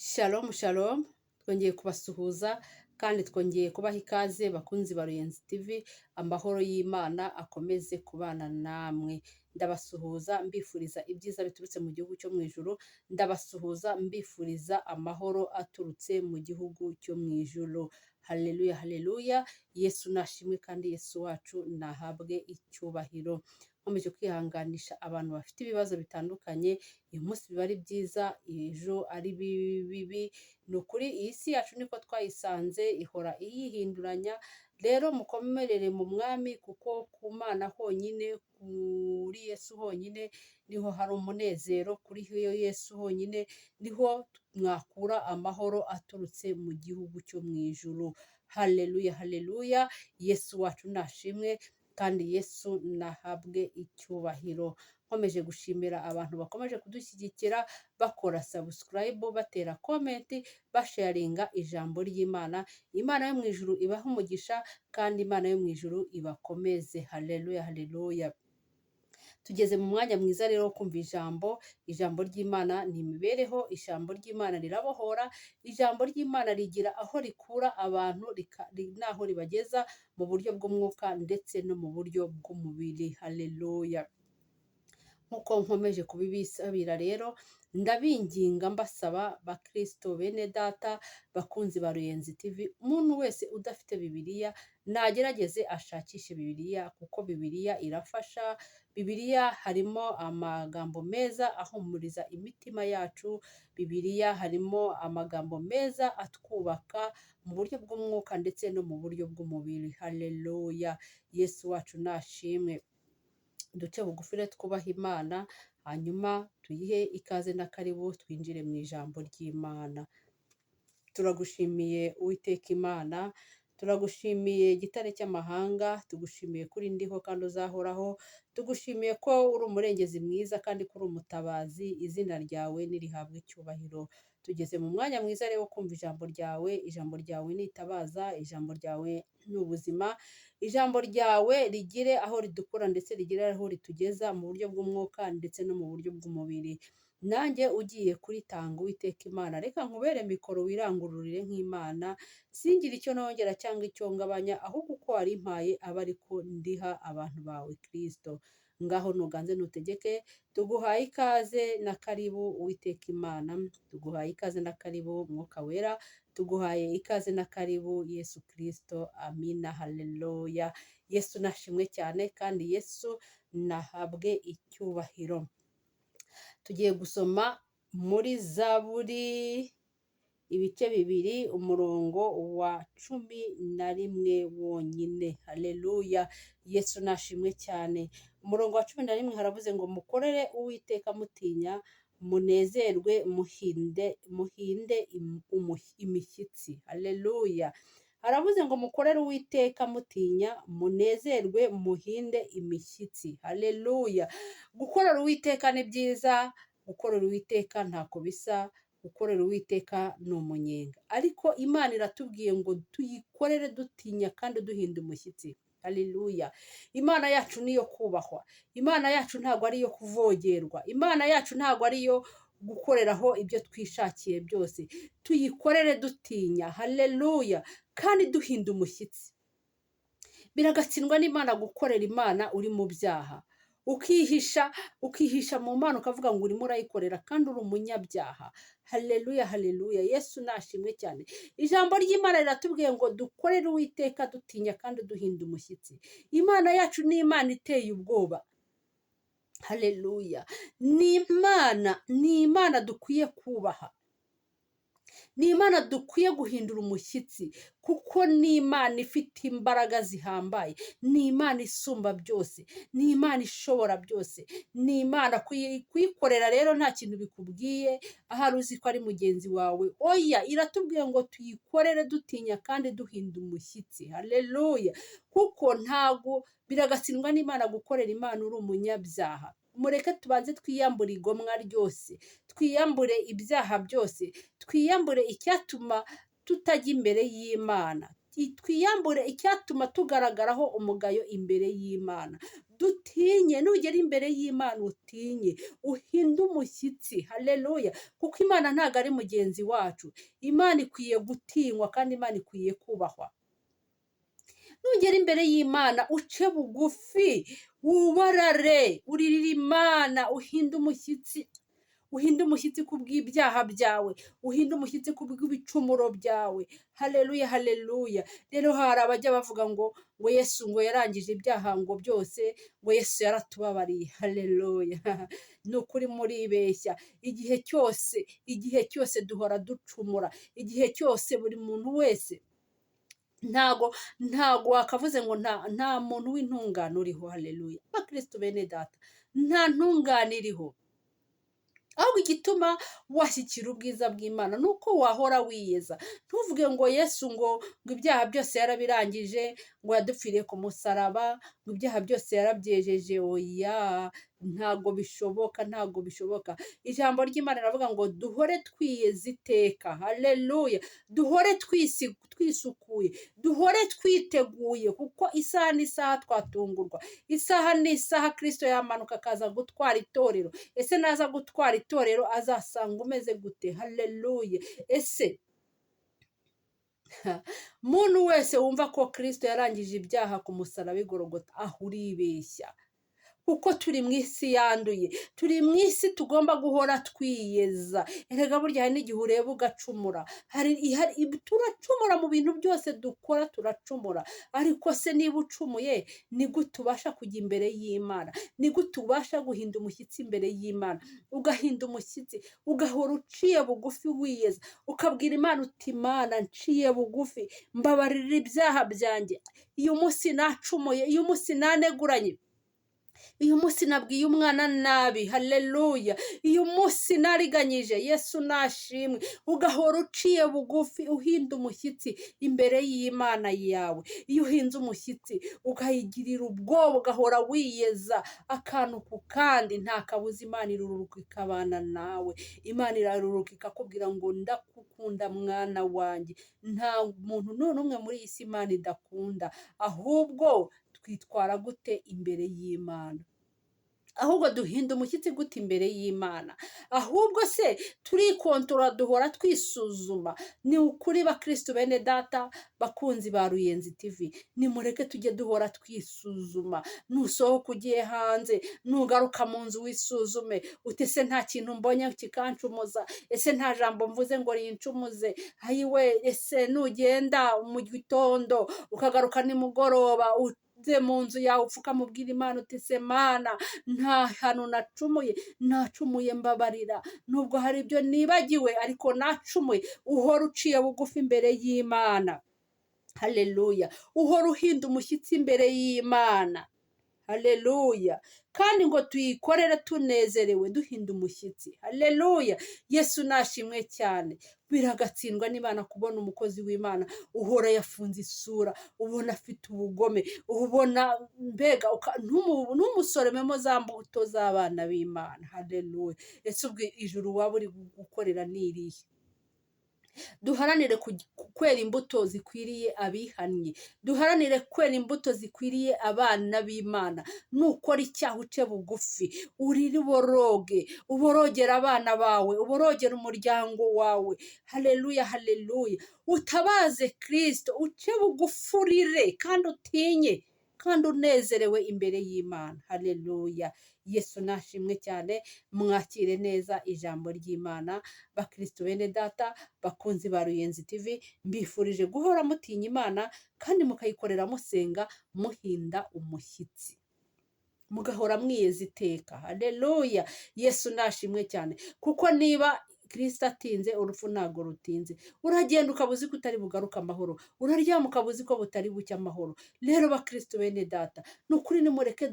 Shalom shalom, twongeye kubasuhuza kandi twongeye kubaha ikaze bakunzi ba Ruyenzi TV, amahoro y'Imana akomeze kubana namwe. Ndabasuhuza mbifuriza ibyiza biturutse mu gihugu cyo mu ijuru, ndabasuhuza mbifuriza amahoro aturutse mu gihugu cyo mu ijuru. Haleluya haleluya, Yesu nashimwe kandi Yesu wacu nahabwe icyubahiro. Nkomeje kwihanganisha abantu bafite ibibazo bitandukanye, uyu munsi biba ari byiza, ejo ari bibi, ni ukuri iyi si yacu niko twayisanze, ihora iyihinduranya, rero mukomerere mu mwami kuko ku Mana honyine, kuri Yesu honyine niho hari umunezero, kuri Yesu honyine niho mwakura amahoro aturutse mu gihugu cyo mu ijuru. Haleluya haleluya, Yesu wacu nashimwe kandi Yesu nahabwe icyubahiro. Nkomeje gushimira abantu bakomeje kudushyigikira bakora subscribe, batera comment, basharinga ijambo ry'Imana. Imana yo mu ijuru ibahe umugisha kandi Imana yo mu ijuru ibakomeze. Haleluya haleluya. Tugeze mu mwanya mwiza rero wo kumva ijambo. Ijambo ry'Imana ni imibereho, ijambo ry'Imana rirabohora, ijambo ry'Imana rigira aho rikura abantu n'aho ribageza mu buryo bw'umwuka ndetse no mu buryo bw'umubiri. Haleluya. Nk'uko nkomeje kubibisabira rero, ndabinginga mbasaba bakristo bene data, bakunzi ba Ruyenzi TV, umuntu wese udafite Bibiliya nagerageze ashakishe Bibiliya, kuko Bibiliya irafasha. Bibiliya harimo amagambo meza ahumuriza imitima yacu, Bibiliya harimo amagambo meza atwubaka mu buryo bw'umwuka ndetse no mu buryo bw'umubiri. Haleluya, Yesu wacu nashimwe. Duce bugufi rero twubahe Imana, hanyuma tuyihe ikaze na karibu, twinjire mu ijambo ry'Imana. Turagushimiye Uwiteka Imana, turagushimiye Gitare cy'amahanga, tugushimiye kuri ndiho kandi uzahoraho, tugushimiye ko uri umurengezi mwiza kandi ko uri umutabazi, izina ryawe nirihabwe icyubahiro. Tugeze mu mwanya mwiza rero wo kumva ijambo ryawe, ijambo ryawe ni itabaza, ijambo ryawe ni ubuzima, ijambo ryawe rigire aho ridukura ndetse rigire aho ritugeza mu buryo bw'umwuka ndetse no mu buryo bw'umubiri. Nanjye ugiye kuritanga Uwiteka Imana, reka nkubere mikoro wirangururire nk'Imana, singire icyo nongera cyangwa icyo ngabanya, ahubwo uko warimpaye abe ariko ndiha abantu bawe Kristo. Ngaho nuganze nutegeke, tuguhaye ikaze na karibu Uwiteka Imana, tuguhaye ikaze na karibu Mwuka Wera, tuguhaye ikaze na karibu Yesu Kristo. Amina, haleluya. Yesu nashimwe cyane kandi Yesu nahabwe icyubahiro. Tugiye gusoma muri Zaburi ibice 2 umurongo wa 11 wonyine. Haleluya, Yesu nashimwe cyane. Umurongo wa 11 haravuze ngo mukorere Uwiteka mutinya, munezerwe muhinde imishyitsi. Haleluya. Haravuze ngo mukorere Uwiteka mutinya, munezerwe muhinde imishyitsi. Haleluya. Gukorera Uwiteka ni byiza, gukorera Uwiteka ntako bisa, gukorera Uwiteka ni umunyenga. Ariko Imana iratubwiye ngo tuyikorere dutinya kandi duhinda umushyitsi. Haleluya. Imana yacu niyo kubahwa. Imana yacu ntabwo ari iyo kuvogerwa. Imana yacu ntabwo ari iyo gukoreraho ibyo twishakiye byose. Tuyikorere dutinya. Haleluya. Kandi duhinda umushyitsi. Biragatsindwa n'Imana gukorera Imana uri mu byaha. Ukihisha mu Mana ukavuga ngo urimo urayikorera kandi uri umunyabyaha. Haleluya haleluya, Yesu nashimwe cyane. Ijambo ry'Imana riratubwiye ngo dukorere Uwiteka dutinya kandi duhinda umushyitsi. Imana yacu ni Imana iteye ubwoba. Haleluya. Ni Imana dukwiye kubaha. Ni Imana dukwiye guhindura umushyitsi, kuko ni Imana ifite imbaraga zihambaye, ni Imana isumba byose, ni Imana ishobora byose, ni Imana kuyikorera rero nta kintu bikubwiye, ahari uzi ko ari mugenzi wawe. Oya, iratubwiye ngo tuyikorere dutinya kandi duhinda umushyitsi. Haleluya. Kuko ntago biragatsindwa n'Imana gukorera Imana uri umunyabyaha. Mureke tubanze twiyambure igomwa ryose, twiyambure ibyaha byose, twiyambure icyatuma tutajya imbere y'Imana, twiyambure icyatuma tugaragaraho umugayo imbere y'Imana. Dutinye, nugera imbere y'Imana utinye, uhinde umushyitsi. Haleluya! Kuko Imana ntabwo ari mugenzi wacu. Imana ikwiye gutinywa kandi Imana ikwiye kubahwa. Nugera imbere y'Imana uce bugufi, wubarare, uririre Imana, uhinde umushyitsi, uhinde umushyitsi ku bw'ibyaha byawe, uhinde umushyitsi ku bw'ibicumuro byawe. Haleluya, haleluya. Rero hari abajya bavuga ngo Yesu ngo yarangije ibyaha ngo byose, ngo Yesu yaratubabariye. Haleluya! Ni ukuri muribeshya. Igihe cyose, igihe cyose duhora ducumura, igihe cyose buri muntu wese, ntago wakavuze ngo nta muntu w'intungane uriho. Haleluya! Bakristo bene data, nta ntungane iriho. Ahubwo igituma washyikira ubwiza bw'Imana ni uko wahora wiyeza. Ntuvuge ngo Yesu ngo ibyaha byose yarabirangije, ngo yadupfiriye ku musaraba, ngo ibyaha byose yarabyejeje. Oya, ntago bishoboka, ntago bishoboka. Ijambo ry'Imana riravuga ngo duhore twiyeza iteka. Haleluya! Duhore twisukuye, duhore twiteguye, kuko isaha n'isaha twatungurwa. Isaha n'isaha Kristo yamanuka akaza gutwara itorero. Ese naza gutwara itorero azasanga umeze gute? Haleluya! Ese muntu wese wumva ko Kristo yarangije ibyaha ku musaraba i Golgotha, aho uribeshya, kuko turi mu isi yanduye, turi mu isi tugomba guhora twiyeza. Erega burya hari n'igihe ureba ugacumura, turacumura mu bintu byose dukora, turacumura. Ariko se niba ucumuye, ni gute ubasha kujya imbere y'Imana? Ni gute ubasha guhinda umushyitsi imbere y'Imana? Ugahinda umushyitsi, ugahora uciye bugufi wiyeza, ukabwira Imana uti: Imana, nciye bugufi, mbabarira ibyaha byanjye. Uyu munsi nacumuye, uyu munsi naneguranye, uyu munsi nabwiye umwana nabi. Haleluya! Uyu munsi nariganyije. Yesu nashimwe. Ugahora uciye bugufi, uhinda umushyitsi imbere y'Imana yawe. Iyo uhinze umushyitsi ukayigirira ubwoba, ugahora wiyeza akantu ku kandi, nta kabuza Imana iruruka ikabana nawe. Imana iraruruka ikakubwira ngo: ndakukunda mwana wanjye. Nta muntu n'umwe muri iyi si Imana idakunda. Ahubwo twitwara gute imbere y'Imana? Ahubwo duhinda umushyitsi gute imbere y'Imana? Ahubwo se turikontorora, duhora twisuzuma? Ni ukuri bakristo bene data, bakunzi ba Ruyenzi TV, nimureke tujye duhora twisuzuma. Nusohoka ugiye hanze, nugaruka mu nzu wisuzume uti: ese nta kintu mbonye kikancumuza? Ese nta jambo mvuze ngo rincumuze? Ayiwe, ese nugenda mu gitondo ukagaruka nimugoroba, uze mu nzu yawe upfukama ubwira Imana uti: se Mana, nta hantu nacumuye? Nacumuye, mbabarira. Nubwo hari ibyo nibagiwe, ariko nacumuye. Uhora uciye bugufi imbere y'Imana. Haleluya! Uhora uhinda umushyitsi imbere y'Imana. Haleluya! Kandi ngo tuyikorere tunezerewe, duhinda umushyitsi. Haleluya! Yesu nashimwe cyane. Biragatsindwa n'Imana kubona umukozi w'Imana uhora yafunze isura, ubona afite ubugome, ubona mbega ntumusoromemo za mbuto z'abana b'Imana. Haleluya! Ese ubwo ijuru waba uri gukorera ni irihe? Duharanire kwera imbuto zikwiriye abihannye, duharanire kwera imbuto zikwiriye abana b'Imana. Nukora icyaha uce bugufi, urire, uboroge, uborogere abana bawe, uborogere umuryango wawe. Haleluya, haleluya! Utabaze Kristo, uce bugufi, urire kandi utinye kandi unezerewe imbere y'Imana. Haleluya! Yesu nashimwe cyane. Mwakire neza ijambo ry'Imana, bakristo bene data, bakunzi ba Ruyenzi TV. Mbifurije guhora mutinya Imana kandi mukayikorera musenga, muhinda umushyitsi, mugahora mwiyeza iteka. Haleluya! Yesu nashimwe cyane. Kuko niba Kristo atinze, urupfu ntabwo rutinze. Uragenda ukaba uzi ko utari bugaruke amahoro, uraryama ukaba uzi ko butari bucye amahoro. Rero bakristo bene data, ni ukuri nimureke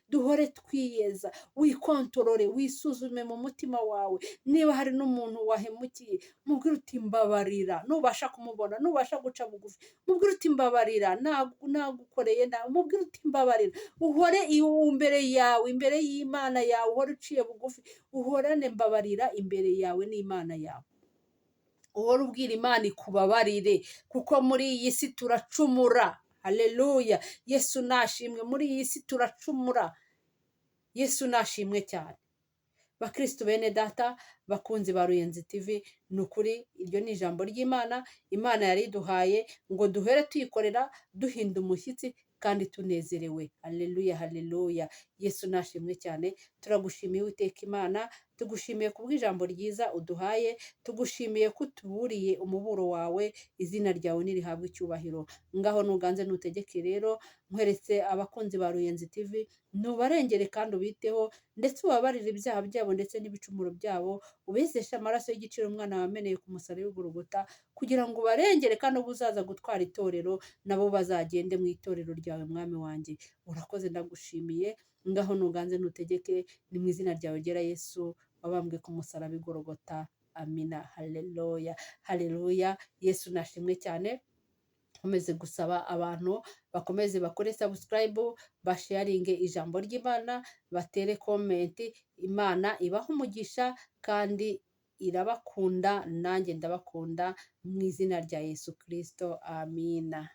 duhore twiyeza. Wikontorore, wisuzume mu mutima wawe. Niba hari n'umuntu wahemukiye, mubwire uti: mbabarira. Nubasha kumubona, nubasha guca bugufi, mubwire uti: mbabarira, nagukoreye nabi. Mubwire uti: mbabarira. Uhore imbere yawe, imbere y'Imana yawe, uhore uciye bugufi, uhorane mbabarira imbere yawe n'Imana yawe. Uhora ubwira Imana ikubabarire, kuko muri iyi si turacumura. Haleluya! Yesu nashimwe. Muri iyi si turacumura. Yesu nashimwe cyane. Bakristu bene data, bakunzi ba Ruyenzi TV, ni ukuri iryo ni ijambo ry'Imana Imana yari iduhaye ngo duhere tuyikorera duhinda umushyitsi kandi tunezerewe. Haleluya, haleluya! Yesu nashimwe cyane. Turagushimiye, Uwiteka Imana, tugushimiye kubw'ijambo ryiza uduhaye, tugushimiye ko utuburiye umuburo wawe. Izina ryawe nirihabwe icyubahiro. Ngaho nuganze, nutegeke. Rero nkweretse abakunzi ba Ruyenzi TV, nubarengere kandi ubiteho, ndetse ubabarire ibyaha byabo ndetse n'ibicumuro byabo, ubezeshe amaraso y'igiciro umwana wameneye ku musaraba w'i Gologota, kugira ngo ubarengere, kandi ubwo uzaza gutwara itorero nabo bazagende mu itorero ryawe. Mwami wanjye, urakoze, ndagushimiye. Ngaho nuganze, nutegeke. Ni mu izina ryawe ryera, Yesu wabambwe ku musaraba i Gologota. Amina. Haleluya, haleluya! Yesu nashimwe cyane. Nkomeze gusaba abantu bakomeze bakore subscribe, basharinge ijambo ry'Imana, batere comment. Imana ibaha umugisha kandi irabakunda, nanjye ndabakunda mu izina rya Yesu Kirisito. Amina.